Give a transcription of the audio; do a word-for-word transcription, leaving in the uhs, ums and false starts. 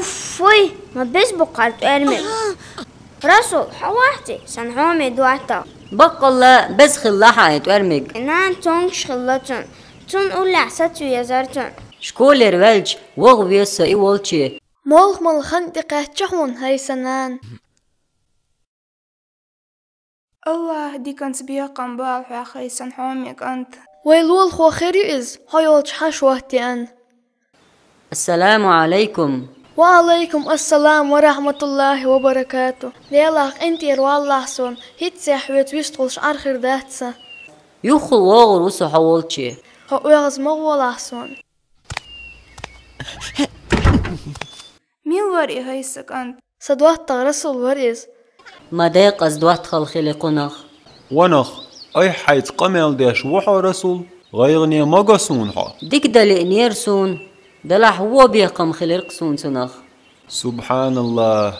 Фуй, ма беза бу-кх хӀара тӀоьрмиг. Расул, хьо вахьтий, сан хьоме доттагӀа? Баккъалла беза хилла хьан тӀоьрмиг. Нана цомгаш хилла цун. Цун уллехь саца везара цун. Школера ваьлча, ваха веза со и волче. Молха мала хан тӀекхаьчча хьуна, хӀай сан нана. АллахӀа диканца бекхам бала хьох, хӀай сан хьоме кӀант. Вай лулахо хир ю иза, хьо йолчу хьаша вахтеана. Ассаламу Ӏалайкум. Ва Ӏалайкум ассалам ва рахьматуллахӀи ва баракату. Делахь къинтӀера валлахь суна, хӀинцца хьоьца вистхуьлуш Ӏар хир дац сан. Юххе вогӀур ву со хьо волче. Хьо оьгӀаз ма гӀолахь суна. Мила вара и, хӀай сан кӀант? Сан доттагӀа Расул вара иза. Ма декъаза доттагӀалла хили кхунах. Ва нах, айхьа хьайца къамел деш ву хьо, Расул? ГӀайгӀане ма го суна хьо. Дика дан лиънера суна, делахь вон бекхам хилира-кх суна цунах. СубхьаналлахӀ,